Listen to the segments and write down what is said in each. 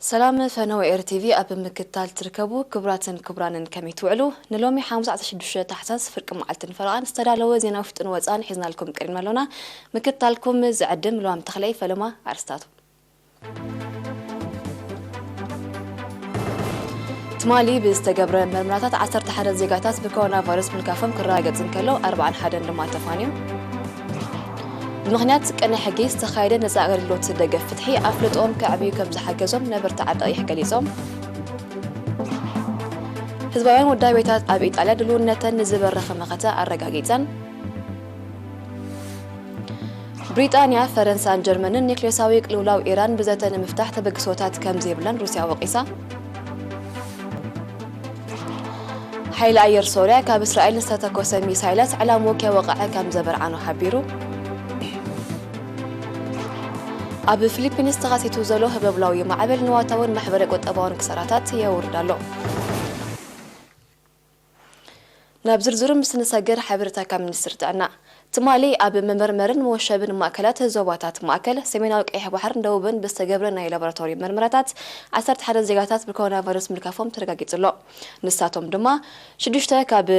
ሰላም ፈነወ ኤር ቲቪ ኣብ ምክታል ትርከቡ ክቡራትን ክቡራንን ከመይ ትውዕሉ? ንሎሚ ሓሙስ ዓሰርተ ሽዱሽተ ታሕሳስ ፍርቂ መዓልትን ፈረቓን ዝተዳለወ ዜናዊ ውሽጥን ወጻን ሒዝናልኩም ቀሪብና ኣሎና። ምክታልኩም ዝዕድም ልዋም ተኽለይ ፈለማ ኣርስታቱ። ትማሊ ብዝተገብረ መርመራታት ዓሰርተ ሓደ ዜጋታት ብኮሮና ቫይረስ ምልካፎም ክረጋገጽ እንከሎ፣ ኣርባዓን ሓደን ድማ ተፋንዮም። ብምኽንያት ቅነ ሕጊ ዝተኻየደ ነጻ ኣገልግሎት ደገፍ ፍትሒ ኣፍልጦኦም ከዕብዩ ከም ዝሓገዞም ነበርቲ ዓዲ ቀይሕ ገሊጾም። ህዝባውያን ውዳቤታት ኣብ ኢጣልያ ድልውነተን ንዝበረኸ መኸተ ኣረጋጊጸን። ብሪጣንያ፣ ፈረንሳን ጀርመንን ኒክሌሳዊ ቅልውላው ኢራን ብዘተ ንምፍታሕ ተበግሶታት ከም ዘይብለን ሩስያ ወቒሳ። ሓይሊ ኣየር ሶርያ ካብ እስራኤል ዝተተኮሰ ሚሳይላት ዕላምኡ ከይወቕዐ ከም ዘበርዓኖ ሓቢሩ። ኣብ ፊሊፒንስ ተኸሲቱ ዘሎ ህበብላዊ ማዕበል ንዋታውን ማሕበረ ቁጠባውን ክሳራታት የውርድ ኣሎ። ናብ ዝርዝሩ ምስ ንሰግር፣ ሓበሬታ ካብ ሚኒስትሪ ጥዕና። ትማሊ ኣብ መመርመርን መወሸብን ማእከላት ዞባታት ማእከል፣ ሰሜናዊ ቀይሕ ባሕርን ደቡብን ብዝተገብረ ናይ ላቦራቶሪ መርመራታት ዓሰርተ ሓደ ዜጋታት ብኮሮና ቫይረስ ምልካፎም ተረጋጊጹ ኣሎ። ንሳቶም ድማ ሽዱሽተ ካብ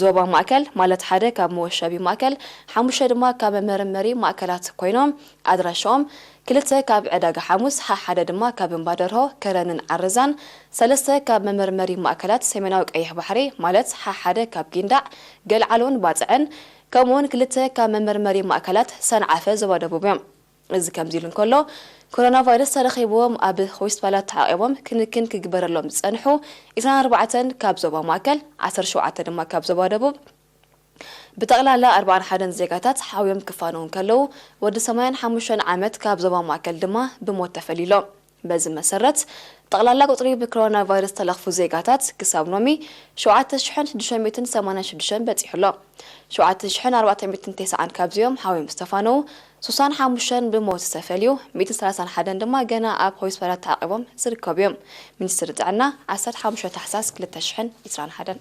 ዞባ ማእከል፣ ማለት ሓደ ካብ መወሸቢ ማእከል፣ ሓሙሽተ ድማ ካብ መመርመሪ ማእከላት ኮይኖም፣ ኣድራሻኦም ክልተ ካብ ዕዳጋ ሓሙስ፣ ሓ-፣ ሓደ ድማ ካብ እምባ ደርሆ፣ ከረንን ዓረዛን፣ ሰለስተ ካብ መመርመሪ ማእከላት ሰሜናዊ ቀይሕ ባሕሪ፣ ማለት ሓ-፣ ሓደ ካብ ጊንዳዕ፣ ገልዓሎን ባጽዕን፣ ከምኡውን ክልተ ካብ መመርመሪ ማእከላት ሰንዓፈ ዞባ ደቡብ እዮም። እዚ ከምዚ ኢሉ እንከሎ፣ ኮሮና ቫይረስ ተረኺብዎም ኣብ ሆስፒታላት ተዓቒቦም ክንክን ክግበረሎም ዝጸንሑ ዒስራን ኣርባዕተን ካብ ዞባ ማእከል፣ ዓሰርተ ሸውዓተ ድማ ካብ ዞባ ደቡብ፣ ብጠቕላላ ኣርባዓን ሓደን ዜጋታት ሓውዮም ክፋነዉ እንከለዉ፣ ወዲ ሰማንያን ሓሙሽተን ዓመት ካብ ዞባ ማእከል ድማ ብሞት ተፈልዩ ኣሎ። በዚ መሰረት፣ ጠቕላላ ቁጽሪ ብኮሮና ቫይረስ ዝተለኽፉ ዜጋታት ክሳብ ሎሚ ሸውዓተ ሽሕን ሽዱሽተ ሚእትን ሰማንያን ሽዱሽተን በጺሑ ኣሎ። ሸውዓተ ሽሕን ኣርባዕተ ሚእትን ተስዓን ካብዚኦም ሓውዮም ዝተፋነዉ፣ ስሳን ሓሙሽተን ብሞት ዝተፈልዩ፣ ሚእትን ሰላሳን ሓደን ድማ ገና ኣብ ሆስፒታላት ተዓቒቦም ዝርከቡ እዮም። ሚኒስትሪ ጥዕና፣ ዓሰርተ ሓሙሽተ ታሕሳስ ክልተ ሽሕን ዕስራን ሓደን።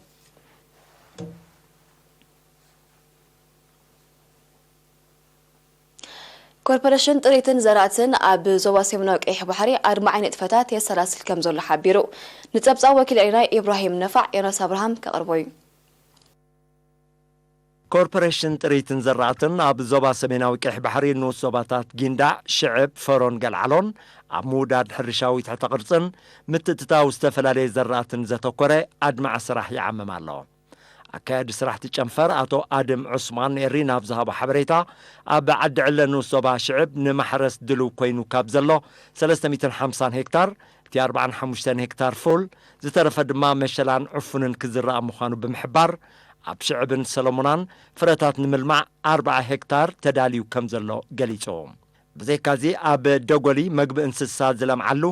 ኮርፖሬሽን ጥሪትን ዘራእትን ኣብ ዞባ ሰሜናዊ ቀይሕ ባሕሪ ኣድማዒ ንጥፈታት የሰላስል ከም ዘሎ ሓቢሩ። ንጸብጻብ ወኪል ኤሪና ኢብራሂም ነፋዕ፣ ዮናስ ኣብርሃም ከቕርቦ እዩ። ኮርፖሬሽን ጥሪትን ዘራእትን ኣብ ዞባ ሰሜናዊ ቀይሕ ባሕሪ ንኡስ ዞባታት ጊንዳዕ፣ ሽዕብ፣ ፈሮን ገልዓሎን ኣብ ምውዳድ ሕርሻዊ ትሕተ ቅርጽን ምትእትታው ዝተፈላለየ ዘራእትን ዘተኮረ ኣድማዒ ስራሕ ይዓምም ኣሎ። ኣካያዲ ስራሕቲ ጨንፈር ኣቶ ኣድም ዑስማን ኤሪ ናብ ዝሃቦ ሓበሬታ፣ ኣብ ዓዲ ዕለ ንኡስ ዞባ ሽዕብ ንማሕረስ ድልው ኮይኑ ካብ ዘሎ ሰለስተ ሚእትን ሓምሳን ሄክታር፣ እቲ ኣርባዓን ሓሙሽተን ሄክታር ፉል፣ ዝተረፈ ድማ መሸላን ዕፉንን ክዝራእ ምዃኑ ብምሕባር፣ ኣብ ሽዕብን ሰለሙናን ፍረታት ንምልማዕ ኣርብዓ ሄክታር ተዳልዩ ከም ዘሎ ገሊጹ። ብዘይካዚ ኣብ ደጎሊ መግቢ እንስሳ ዝለምዓሉ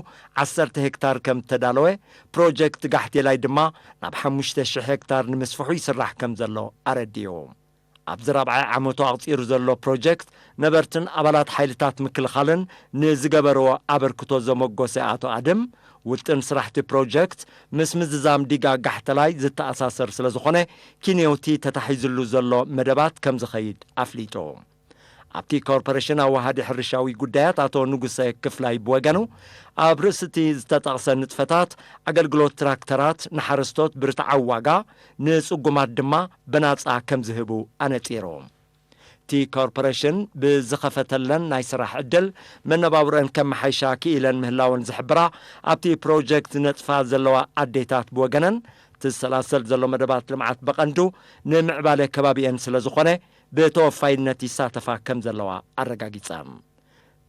ዓሰርተ ሄክታር ከም እተዳለወ፣ ፕሮጀክት ጋሕቴላይ ድማ ናብ ሓሙሽተ ሽሕ ሄክታር ንምስፍሑ ይስራሕ ከም ዘሎ ኣረዲኡ። ኣብዚ ራብዓይ ዓመቱ ኣቕጺሩ ዘሎ ፕሮጀክት ነበርትን ኣባላት ሓይልታት ምክልኻልን ንዝገበርዎ ኣበርክቶ ዘመጎሰ ኣቶ ኣድም፣ ውጥን ስራሕቲ ፕሮጀክት ምስ ምዝዛም ዲጋ ጋሕተላይ ዝተኣሳሰር ስለ ዝኾነ፣ ኪንዮቲ ተታሒዝሉ ዘሎ መደባት ከም ዝኸይድ ኣፍሊጡ። ኣብቲ ኮርፖሬሽን ኣዋሃዲ ሕርሻዊ ጉዳያት ኣቶ ንጉሰ ክፍላይ ብወገኑ፣ ኣብ ርእሲ እቲ ዝተጠቕሰ ንጥፈታት፣ ኣገልግሎት ትራክተራት ንሓረስቶት ብርትዓዊ ዋጋ፣ ንጽጉማት ድማ ብናጻ ከም ዝህቡ ኣነጺሩ። እቲ ኮርፖሬሽን ብዝኸፈተለን ናይ ስራሕ ዕድል መነባብሮአን ከመሓይሻ ክኢለን ምህላወን ዝሕብራ ኣብቲ ፕሮጀክት ዝነጥፋ ዘለዋ ኣዴታት ብወገነን፣ እቲ ዝሰላሰል ዘሎ መደባት ልምዓት ብቐንዱ ንምዕባለ ከባቢአን ስለ ዝኾነ፣ ብተወፋይነት ይሳተፋ ከም ዘለዋ ኣረጋጊጸን።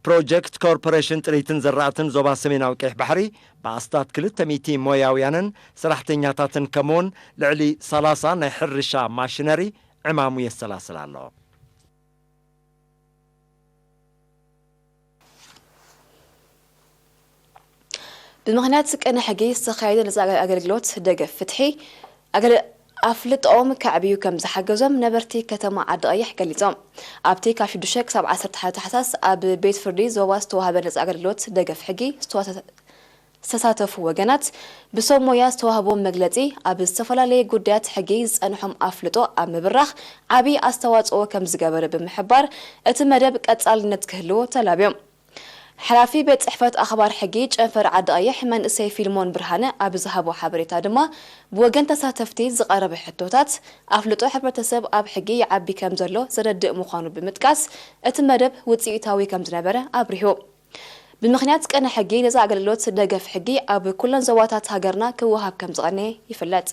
ፕሮጀክት ኮርፖሬሽን ጥሪትን ዘራእትን ዞባ ሰሜናዊ ቀይሕ ባሕሪ ብኣስታት ክልተ ሚእቲ ሞያውያንን ሰራሕተኛታትን ከምኡውን ልዕሊ ሰላሳ ናይ ሕርሻ ማሽነሪ ዕማሙ የሰላስል ኣሎ። ብምኽንያት ቅነ ሕጊ ዝተኻየደ ነጻ ኣገልግሎት ደገፍ ፍትሒ ኣገል-፣ ኣፍልጦኦም ከዕብዩ ከም ዝሓገዞም ነበርቲ ከተማ ዓዲ ቀይሕ ገሊጾም። ኣብቲ ካብ ሽዱሽተ ክሳብ ዓሰርተ ሓደ ታሕሳስ ኣብ ቤት ፍርዲ ዞባ ዝተዋህበ ነጻ ኣገልግሎት ደገፍ ሕጊ ዝተዋተ-፣ ዝተሳተፉ ወገናት ብሰብ ሞያ ዝተዋህቦም መግለጺ፣ ኣብ ዝተፈላለየ ጉዳያት ሕጊ ዝጸንሖም ኣፍልጦ ኣብ ምብራኽ ዓቢ ኣስተዋጽኦ ከም ዝገበረ ብምሕባር፣ እቲ መደብ ቀጻልነት ክህልዎ ተላብዮም። ሓላፊ ቤት ጽሕፈት ኣኽባር ሕጊ ጨንፈር ዓዲ ቀይሕ መንእሰይ ፊልሞን ብርሃነ ኣብ ዝሃቦ ሓበሬታ ድማ፣ ብወገን ተሳተፍቲ ዝቐረበ ሕቶታት፣ ኣፍልጦ ሕብረተሰብ ኣብ ሕጊ ይዓቢ ከም ዘሎ ዘረድእ ምዃኑ ብምጥቃስ፣ እቲ መደብ ውጽኢታዊ ከም ዝነበረ ኣብሪሁ። ብምኽንያት ቅነ ሕጊ፣ ነዚ ኣገልግሎት ደገፍ ሕጊ ኣብ ኩለን ዞባታት ሃገርና ክወሃብ ከም ዝቐነየ ይፍለጥ።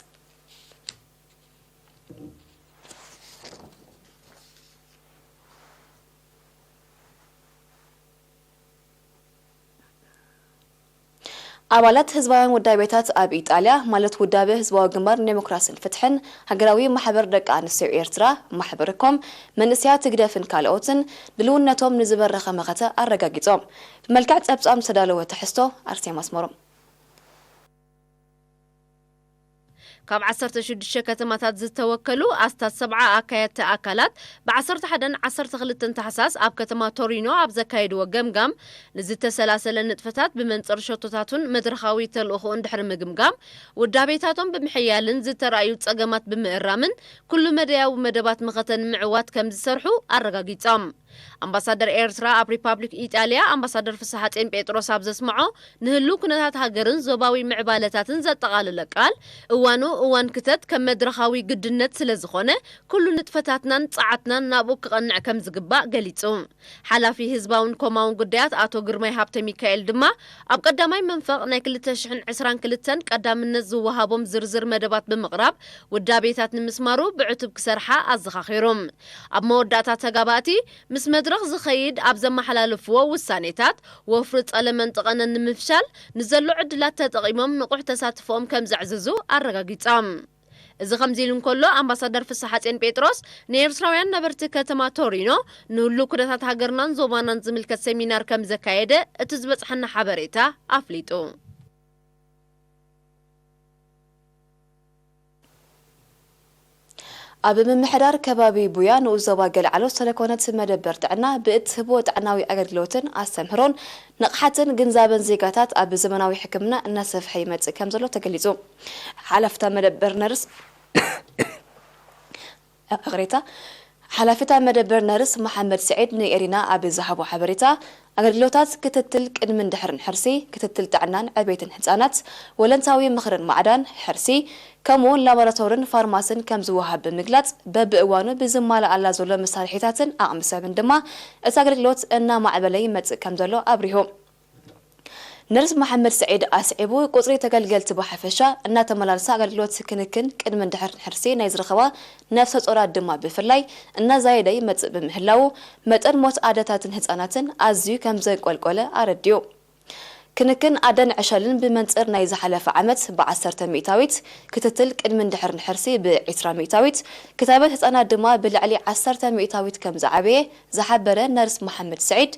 ኣባላት ህዝባውያን ውዳቤታት ኣብ ኢጣልያ፣ ማለት ውዳቤ ህዝባዊ ግንባር ንዴሞክራስን ፍትሕን፣ ሃገራዊ ማሕበር ደቂ ኣንስትዮ ኤርትራ፣ ማሕበርኮም፣ መንእሰያት ህግደፍን ካልኦትን፣ ድልውነቶም ንዝበረኸ መኸተ ኣረጋጊጾም። ብመልክዕ ጸብጻብ ዝተዳለወ ትሕዝቶ፣ ኣርሴማ ኣስመሮም። ካብ ዓሰርተ ሽዱሽተ ከተማታት ዝተወከሉ ኣስታት ሰብዓ ኣካየድቲ ኣካላት፣ ብ ዓሰርተ ሓደን ዓሰርተ ክልተን ታሕሳስ ኣብ ከተማ ቶሪኖ ኣብ ዘካየድዎ ገምጋም፣ ንዝተሰላሰለ ንጥፈታት ብመንጽር ሸቶታቱን መድረኻዊ ተልእኾኡን ድሕሪ ምግምጋም፣ ውዳቤታቶም ብምሕያልን ዝተራእዩ ጸገማት ብምእራምን፣ ኩሉ መደያዊ መደባት መኸተ ንምዕዋት ከም ዝሰርሑ ኣረጋጊጾም። ኣምባሳደር ኤርትራ ኣብ ሪፓብሊክ ኢጣልያ ኣምባሳደር ፍስሓጼን ጴጥሮስ ኣብ ዘስምዖ፣ ንህሉው ኩነታት ሃገርን ዞባዊ ምዕባለታትን ዘጠቓለለ ቃል፣ እዋኑ እዋን ክተት ከም መድረኻዊ ግድነት ስለ ዝኾነ፣ ኩሉ ንጥፈታትናን ጸዓትናን ናብኡ ክቐንዕ ከም ዝግባእ ገሊጹ። ሓላፊ ህዝባውን ኮማውን ጉዳያት ኣቶ ግርማይ ሃብተ ሚካኤል ድማ፣ ኣብ ቀዳማይ መንፈቕ ናይ ክልተ ሽሕን ዕስራን ክልተን ቀዳምነት ዝወሃቦም ዝርዝር መደባት ብምቕራብ፣ ውዳቤታት ንምስማሩ ብዕቱብ ክሰርሓ ኣዘኻኺሩ። ኣብ መወዳእታ ተጋባእቲ፣ ምስ መድረኽ ዝኸይድ ኣብ ዘመሓላለፍዎ ውሳኔታት፣ ወፍሪ ጸለመን ጠቐነን ንምፍሻል ንዘሎ ዕድላት ተጠቒሞም ንቑሕ ተሳትፎኦም ከም ዘዕዝዙ ኣረጋጊጾም። እዚ ከምዚ ኢሉ እንከሎ፣ ኣምባሳደር ፍስሓጼን ጴጥሮስ ንኤርትራውያን ነበርቲ ከተማ ቶሪኖ ንህሉ ኩነታት ሃገርናን ዞባናን ዝምልከት ሰሚናር ከም ዘካየደ እቲ ዝበጽሐና ሓበሬታ ኣፍሊጡ። ኣብ ምምሕዳር ከባቢ ቡያ ንኡስ ዞባ ገለዓሎ ዝተለኮነት መደበር ጥዕና ብእትህቦ ጥዕናዊ ኣገልግሎትን ኣስተምህሮን ንቕሓትን ግንዛበን ዜጋታት ኣብ ዘመናዊ ሕክምና እናሰፍሐ ይመጽእ ከም ዘሎ ተገሊጹ። ሓላፍታ መደበር ነርስ ይቕሬታ፣ ሓላፊት መደበር ነርስ መሓመድ ስዒድ ንኤሪና ኣብ ዝሃቦ ሓበሬታ፣ ኣገልግሎታት ክትትል ቅድምን ድሕርን ሕርሲ፣ ክትትል ጥዕናን ዕቤትን ህጻናት፣ ወለንታዊ ምኽርን ማዕዳን፣ ሕርሲ፣ ከምኡውን ላቦራቶርን ፋርማስን ከም ዝወሃብ ብምግላጽ፣ በብእዋኑ ብዝማልኣላ ዘሎ መሳርሒታትን ዓቕሚ ሰብን ድማ እቲ ኣገልግሎት እናማዕበለ ይመጽእ ከም ዘሎ ኣብሪሁ። ነርስ መሓመድ ስዒድ ኣስዒቡ፣ ቁጽሪ ተገልገልቲ ብሓፈሻ እናተመላለሰ ኣገልግሎት ክንክን ቅድምን ድሕርን ሕርሲ ናይ ዝረኸባ ነፍሰ ጾራት ድማ ብፍላይ እናዛየደ ይመጽእ ብምህላዉ፣ መጠን ሞት ኣደታትን ህጻናትን ኣዝዩ ከም ዘንቆልቆለ ኣረዲኡ። ክንክን ኣደን ዕሸልን ብመንጽር ናይ ዝሓለፈ ዓመት ብዓሰርተ ሚእታዊት፣ ክትትል ቅድምን ድሕርን ሕርሲ ብዒስራ ሚእታዊት፣ ክታበት ህጻናት ድማ ብልዕሊ ዓሰርተ ሚእታዊት ከም ዝዓበየ ዝሓበረ ነርስ መሓመድ ስዒድ፣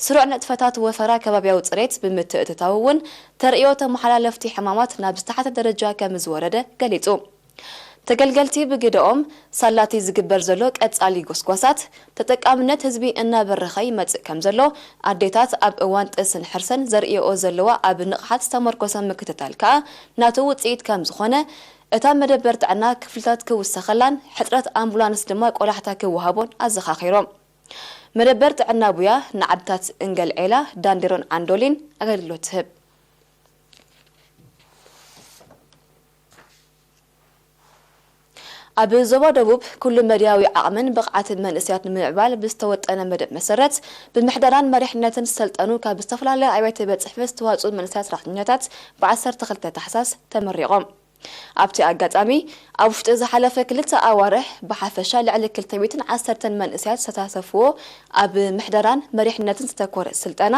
ስሩዕ ንጥፈታት ወፈራ ከባብያዊ ጽሬት ብምትእትታው እውን ተርእዮ ተመሓላለፍቲ ሕማማት ናብ ዝተሓተ ደረጃ ከም ዝወረደ ገሊጹ። ተገልገልቲ ብግደኦም፣ ሳላቲ ዝግበር ዘሎ ቀጻሊ ጎስጓሳት፣ ተጠቃምነት ህዝቢ እናበረኸ ይመጽእ ከም ዘሎ፣ ኣዴታት ኣብ እዋን ጥንስን ሕርሰን ዘርእየኦ ዘለዋ ኣብ ንቕሓት ዝተመርኮሰ ምክትታል ከኣ ናቱ ውጽኢት ከም ዝኾነ፣ እታ መደበር ጥዕና ክፍልታት ክውሰኸላን ሕጽረት ኣምቡላንስ ድማ ቆላሕታ ክወሃቦን ኣዘኻኺሮም። መደበር ጥዕና ቡያ ንዓድታት እንገል ዔላ፣ ዳንዴሮን ዓንዶሊን ኣገልግሎት ትህብ። ኣብ ዞባ ደቡብ ኩሉ መድያዊ ዓቕምን ብቕዓትን መንእሰያት ንምምዕባል ብዝተወጠነ መደብ መሰረት፣ ብምሕደራን መሪሕነትን ዝሰልጠኑ ካብ ዝተፈላለዩ ኣብያተ ቤት ጽሕፈት ዝተዋጽኡ መንእሰያት ሰራሕተኛታት ብዓሰርተ ክልተ ታሕሳስ ተመሪቖም። ኣብቲ ኣጋጣሚ፣ ኣብ ውሽጢ ዝሓለፈ ክልተ ኣዋርሕ ብሓፈሻ ልዕሊ ክልተ ሚእትን ዓሰርተን መንእሰያት ዝተሳተፍዎ ኣብ ምሕደራን መሪሕነትን ዝተኮረ ስልጠና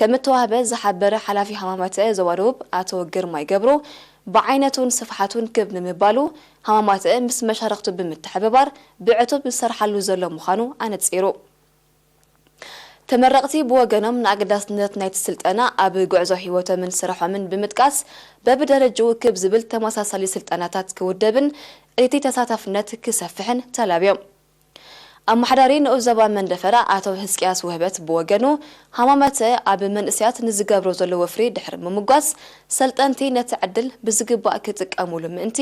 ከም እተዋህበ ዝሓበረ ሓላፊ ሃማማተ ዞባ ደቡብ ኣቶ ግርማይ ገብሩ፣ ብዓይነቱን ስፍሓቱን ክብ ንምባሉ ሃማማተ ምስ መሻርኽቱ ብምትሕብባር ብዕቱብ ዝሰርሓሉ ዘሎ ምዃኑ ኣነጺሩ። ተመረቕቲ ብወገኖም ንኣገዳስነት ናይቲ ስልጠና ኣብ ጉዕዞ ህይወቶምን ስርሖምን ብምጥቃስ፣ በብደረጅኡ ክብ ዝብል ተመሳሳሊ ስልጠናታት ክውደብን እቲ ተሳታፍነት ክሰፍሕን ተላብዮም። ኣመሓዳሪ ንኡስ ዞባ መንደፈራ ኣቶ ህዝቅያስ ውህበት ብወገኑ፣ ሃማመተ ኣብ መንእሰያት ንዝገብሮ ዘሎ ወፍሪ ድሕሪ ምምጓስ፣ ሰልጠንቲ ነቲ ዕድል ብዝግባእ ክጥቀሙሉ ምእንቲ፣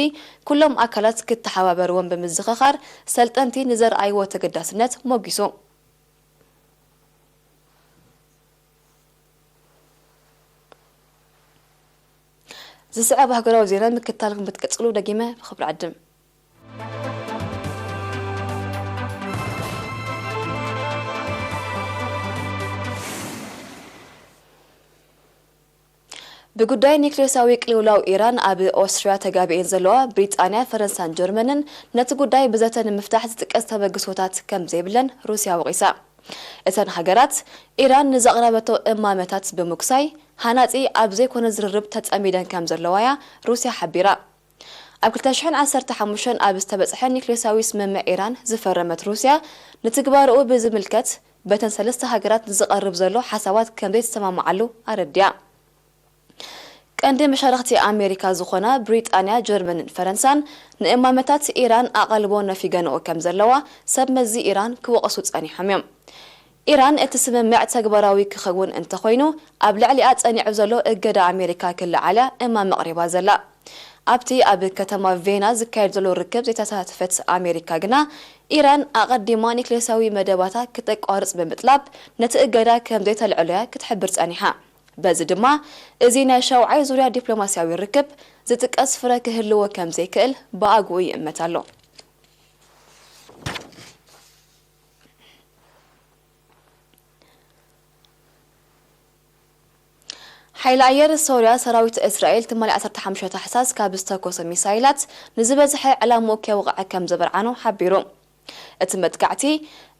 ኩሎም ኣካላት ክተሓባበርዎም ብምዝኽኻር፣ ሰልጠንቲ ንዘርኣይዎ ተገዳስነት ሞጊሱ። ዝስዕብ ሃገራዊ ዜና ምክትታል ክትቅጽሉ ደጊመ ብኽብሪ ዕድም። ብጉዳይ ኒክሌሳዊ ቅልውላው ኢራን ኣብ ኦስትርያ ተጋቢኤን ዘለዋ ብሪጣንያ፣ ፈረንሳን ጀርመንን ነቲ ጉዳይ ብዘተ ንምፍታሕ ዝጥቀስ ተበግሶታት ከም ዘይብለን ሩስያ ወቒሳ። እተን ሃገራት፣ ኢራን ንዘቕረበቶ እማመታት ብምኩሳይ፣ ሃናጺ ኣብ ዘይኮነ ዝርርብ ተጸሚደን ከም ዘለዋያ ሩስያ ሓቢራ። ኣብ ክልተ ሽሕን ዓሰርተ ሓሙሽተን ኣብ ዝተበጽሐ ኒክሌሳዊ ስምምዕ ኢራን ዝፈረመት ሩስያ፣ ንትግባረኡ ብዝምልከት በተን ሰለስተ ሃገራት ንዝቐርብ ዘሎ ሓሳባት ከም ዘይተሰማምዓሉ ኣረዲኣ። ቀንዲ መሻርኽቲ ኣሜሪካ ዝኾና ብሪጣንያ፣ ጀርመንን ፈረንሳን ንእማመታት ኢራን ኣቓልቦ ነፊገንኦ ከም ዘለዋ ሰብ መዚ ኢራን ክወቕሱ ጸኒሖም እዮም። ኢራን እቲ ስምምዕ ተግባራዊ ክኸውን እንተኾይኑ፣ ኣብ ልዕሊኣ ጸኒዑ ዘሎ እገዳ ኣሜሪካ ክለዓል እያ እማመ ኣቕሪባ ዘላ። ኣብቲ ኣብ ከተማ ቬና ዝካየድ ዘሎ ርክብ ዘይተሳተፈት ኣሜሪካ ግና፣ ኢራን ኣቐዲማ ኒክሌሳዊ መደባታ ክተቋርጽ ብምጥላብ፣ ነቲ እገዳ ከም ዘይተልዕሎ እያ ክትሕብር ጸኒሓ። በዚ ድማ፣ እዚ ናይ ሻውዓይ ዙርያ ዲፕሎማስያዊ ርክብ ዝጥቀስ ፍረ ክህልዎ ከም ዘይክእል ብኣግኡ ይእመት ኣሎ። ሓይሊ ኣየር ሶርያ፣ ሰራዊት እስራኤል ትማሊ ዓሰርተ ሓሙሽተ ታሕሳስ ካብ ዝተኮሰ ሚሳይላት ንዝበዝሐ ዕላምኡ ከየውቕዐ ከም ዘበርዓኖ ሓቢሩ። እቲ መጥቃዕቲ፣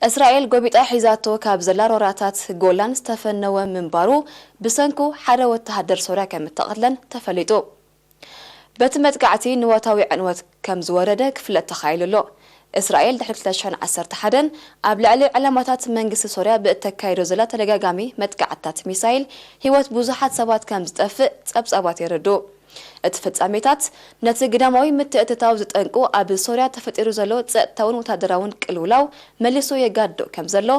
እስራኤል ጎቢጣ ሒዛቶ ካብ ዘላ ሮራታት ጎላን ዝተፈነወ ምንባሩ፣ ብሰንኩ ሓደ ወተሃደር ሶርያ ከም እተቐትለን ተፈሊጡ። በቲ መጥቃዕቲ ንዋታዊ ዕንወት ከም ዝወረደ ክፍለጥ ተኻኢሉ ኣሎ። እስራኤል ድሕሪ ክልተ ሽሕን ዓሰርተ ሓደን ኣብ ልዕሊ ዕላማታት መንግስቲ ሶርያ ብእተካይዶ ዘላ ተደጋጋሚ መጥቃዕትታት ሚሳይል፣ ህይወት ብዙሓት ሰባት ከም ዝጠፍእ ጸብጻባት የረድኡ። እቲ ፍጻሜታት፣ ነቲ ግዳማዊ ምትእትታው ዝጠንቁ ኣብ ሶርያ ተፈጢሩ ዘሎ ጸጥታውን ወተሃደራውን ቅልውላው መሊሱ የጋድዶ ከም ዘሎ፣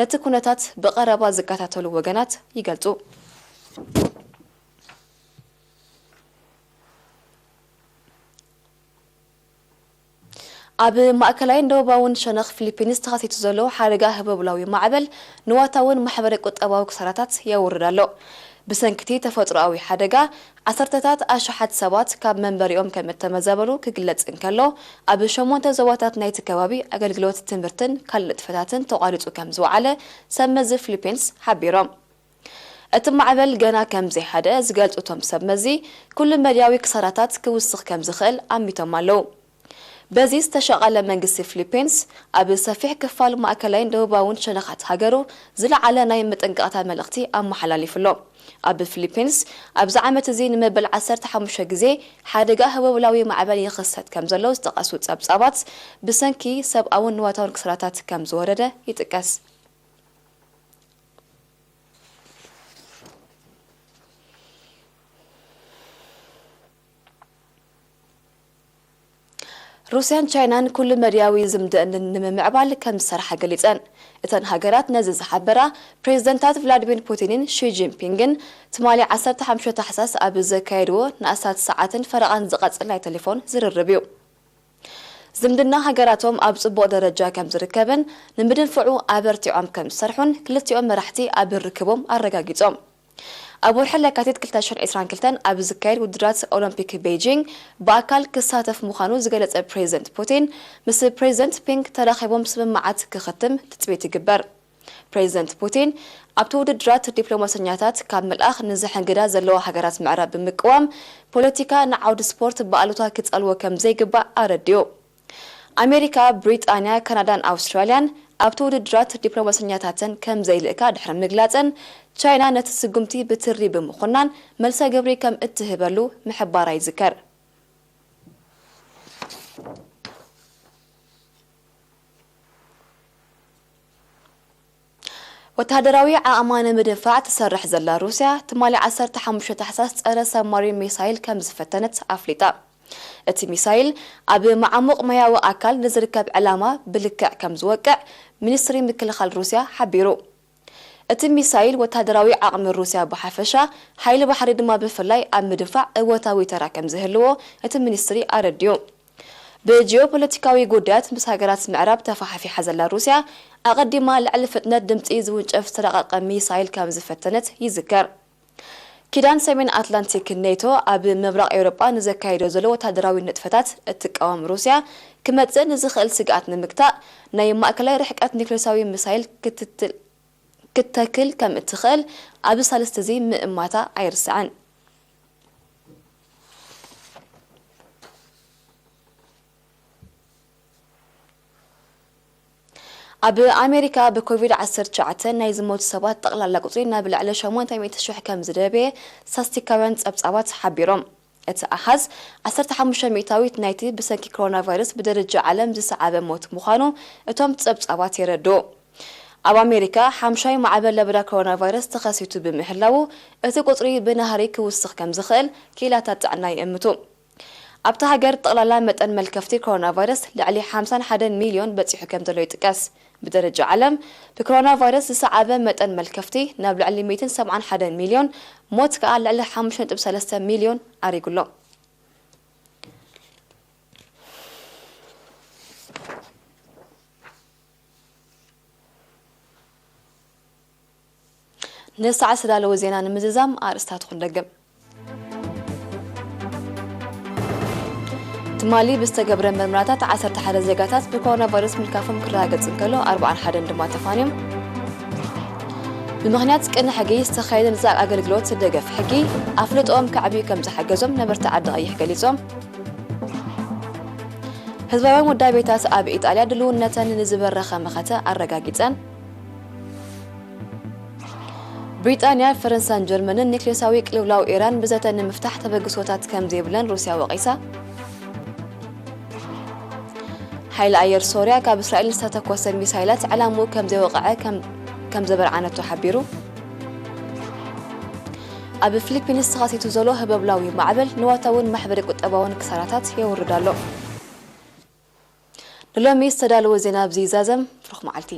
ነቲ ኩነታት ብቐረባ ዝከታተሉ ወገናት ይገልጹ። ኣብ ማእከላይን ደቡባውን ሸነኽ ፊሊፒንስ ተኸሲቱ ዘሎ ሓደጋ ህቦብላዊ ማዕበል ንዋታውን ማሕበረ ቁጠባዊ ክሳራታት የውርድ ኣሎ። ብሰንኪ እቲ ተፈጥሮኣዊ ሓደጋ፣ ዓሰርተታት ኣሽሓት ሰባት ካብ መንበሪኦም ከም እተመዛበሉ ክግለጽ እንከሎ፣ ኣብ ሸሞንተ ዞባታት ናይቲ ከባቢ ኣገልግሎት ትምህርትን ካልእ ንጥፈታትን ተቋሪጹ ከም ዝወዓለ ሰብ መዚ ፊሊፒንስ ሓቢሮም። እቲ ማዕበል ገና ከም ዘይሓደ ዝገልጹ እቶም ሰብ መዚ፣ ኩሉ መድያዊ ክሳራታት ክውስኽ ከም ዝኽእል ኣሚቶም ኣለዉ። በዚ ዝተሸቐለ መንግስቲ ፊሊፒንስ፣ ኣብ ሰፊሕ ክፋል ማእከላይን ደቡባውን ሸነኻት ሃገሩ ዝለዓለ ናይ መጠንቀቕታ መልእኽቲ ኣመሓላሊፉ ኣሎ። ኣብ ፊሊፒንስ፣ ኣብዚ ዓመት እዚ ንመበል ዓሰርተ ሓሙሽተ ግዜ ሓደጋ ህቦብላዊ ማዕበል ይኽሰት ከም ዘሎ ዝጠቐሱ ጸብጻባት፣ ብሰንኪ ሰብኣውን ንዋታውን ክሳራታት ከም ዝወረደ ይጥቀስ። ሩስያን ቻይናን ኩሉ መድያዊ ዝምድእንን ንምምዕባል ከም ዝሰርሓ ገሊጸን። እተን ሃገራት ነዚ ዝሓበራ፣ ፕሬዝደንታት ቭላድሚር ፑቲንን ሺ ጂንፒንግን ትማሊ ዓሰርተ ሓሙሽተ ታሕሳስ ኣብ ዘካየድዎ ንኣስታት ሰዓትን ፈረቓን ዝቐጽል ናይ ቴሌፎን ዝርርብ እዩ። ዝምድና ሃገራቶም ኣብ ጽቡቕ ደረጃ ከም ዝርከብን ንምድንፍዑ ኣበርቲዖም ከም ዝሰርሑን ክልቲኦም መራሕቲ ኣብ ርክቦም ኣረጋጊጾም። ኣብ ወርሒ ለካቲት ክልተ ሽሕን ዕስራን ክልተን ኣብ ዝካየድ ውድድራት ኦሎምፒክ ቤይጂንግ ብኣካል ክሳተፍ ምዃኑ ዝገለጸ ፕሬዝደንት ፑቲን፣ ምስ ፕሬዝደንት ፒንግ ተራኺቦም ስምምዓት ክኽትም ትጽቢት ይግበር። ፕሬዝደንት ፑቲን፣ ኣብቲ ውድድራት ዲፕሎማሰኛታት ካብ ምልኣኽ ንዝሕንግዳ ዘለዋ ሃገራት ምዕራብ ብምቅዋም፣ ፖለቲካ ንዓውዲ ስፖርት ብኣሉታ ክጸልዎ ከም ዘይግባእ ኣረዲኡ። ኣሜሪካ፣ ብሪጣንያ፣ ካናዳን ኣውስትራልያን ኣብቲ ውድድራት ዲፕሎማሰኛታተን ከም ዘይልእካ ድሕሪ ምግላጸን፣ ቻይና ነቲ ስጉምቲ ብትሪ ብምኹናን መልሰ ግብሪ ከም እትህበሉ ምሕባራ ይዝከር። ወተሃደራዊ ዓቕማ ንምድንፋዕ ትሰርሕ ዘላ ሩስያ፣ ትማሊ ዓሰርተ ሓሙሽተ ታሕሳስ ጸረ ሳብማሪን ሚሳይል ከም ዝፈተነት ኣፍሊጣ። እቲ ሚሳይል ኣብ መዓሙቕ ማያዊ ኣካል ንዝርከብ ዕላማ ብልክዕ ከም ዝወቅዕ ሚኒስትሪ ምክልኻል ሩስያ ሓቢሩ። እቲ ሚሳይል ወተሃደራዊ ዓቕሚ ሩስያ ብሓፈሻ፣ ሓይሊ ባሕሪ ድማ ብፍላይ ኣብ ምድንፋዕ እወታዊ ተራ ከም ዝህልዎ እቲ ሚኒስትሪ ኣረዲኡ። ብጂኦፖለቲካዊ ጉዳያት ምስ ሃገራት ምዕራብ ተፋሓፊሓ ዘላ ሩስያ፣ ኣቐዲማ ልዕሊ ፍጥነት ድምጺ ዝውንጨፍ ዝተራቐቐ ሚሳይል ከም ዝፈተነት ይዝከር። ኪዳን ሰሜን ኣትላንቲክ ኔቶ ኣብ ምብራቕ ኤውሮጳ ንዘካየዶ ዘሎ ወታደራዊ ንጥፈታት እትቃወም ሩስያ ክመጽእ ንዝኽእል ስግኣት ንምግታእ ናይ ማእከላይ ርሕቀት ኒክሌሳዊ ሚሳይል ክትትል-፣ ክትተክል ከም እትኽእል ኣብዚ ሳልስቲ እዚ ምእማታ ኣይርስዕን። ኣብ ኣሜሪካ ብኮቪድ ዓሰርተ ትሽዓተ ናይ ዝሞቱ ሰባት ጠቕላላ ቁጽሪ ናብ ልዕሊ ሸሞንተ ሚእቲ ሽሕ ከም ዝደበየ ስታስቲካውያን ጸብጻባት ሓቢሮም። እቲ ኣሃዝ ዓሰርተ ሓሙሽተ ሚእታዊት ናይቲ ብሰንኪ ኮሮና ቫይረስ ብደረጃ ዓለም ዝሰዓበ ሞት ምዃኑ እቶም ጸብጻባት የረድኡ። ኣብ ኣሜሪካ ሓምሻይ ማዕበል ለበዳ ኮሮና ቫይረስ ተኸሲቱ ብምህላዉ እቲ ቁጽሪ ብናህሪ ክውስኽ ከም ዝኽእል ክኢላታት ጥዕና ይእምቱ። ኣብታ ሃገር ጠቕላላ መጠን መልከፍቲ ኮሮና ቫይረስ ልዕሊ ሓምሳን ሓደን ሚልዮን በጺሑ ከም ዘሎ ይጥቀስ። ብደረጃ ዓለም ብኮሮና ቫይረስ ዝሰዓበ መጠን መልከፍቲ ናብ ልዕሊ ሚእትን ሰብዓን ሓደን ሚልዮን፣ ሞት ከኣ ልዕሊ ሓሙሽተ ነጥቢ ሰለስተ ሚልዮን ኣሪጉ ኣሎ። ንሰዓት ዝተዳለወ ዜና ንምዝዛም ኣርእስታት ክንደግም። ትማሊ ብዝተገብረ ምርመራታት ዓሰርተ ሓደ ዜጋታት ብኮሮና ቫይረስ ምልካፎም ክረጋገጽ እንከሎ፣ ኣርብዓን ሓደን ድማ ተፋንዮም። ብምኽንያት ቅነ ሕጊ ዝተኻየደ ነጻ ኣገልግሎት ደገፍ ሕጊ ኣፍልጦኦም ከዕብዩ ከም ዝሓገዞም ነበርቲ ዓዲ ቀይሕ ገሊጾም። ህዝባውያን ውዳቤታት ኣብ ኢጣልያ ድልውነተን ንዝበረኸ መኸተ ኣረጋጊጸን። ብሪጣንያ፣ ፈረንሳን ጀርመንን ኒክሌሳዊ ቅልውላው ኢራን ብዘተ ንምፍታሕ ተበግሶታት ከም ዘይብለን ሩስያ ወቒሳ። ሓይሊ ኣየር ሶርያ ካብ እስራኤል ዝተተኮሰ ሚሳይላት ዕላምኡ ከም ዘይወቕዐ ከም፣ ከም ዘበርዓነቶ ሓቢሩ። ኣብ ፊሊፒንስ ተኸሲቱ ዘሎ ህበብላዊ ማዕበል ንዋታውን ማሕበረ ቁጠባውን ክሳራታት የውርድ ኣሎ። ንሎሚ ዝተዳለወ ዜና ኣብዚ ይዛዘም። ፍሩኽ መዓልቲ።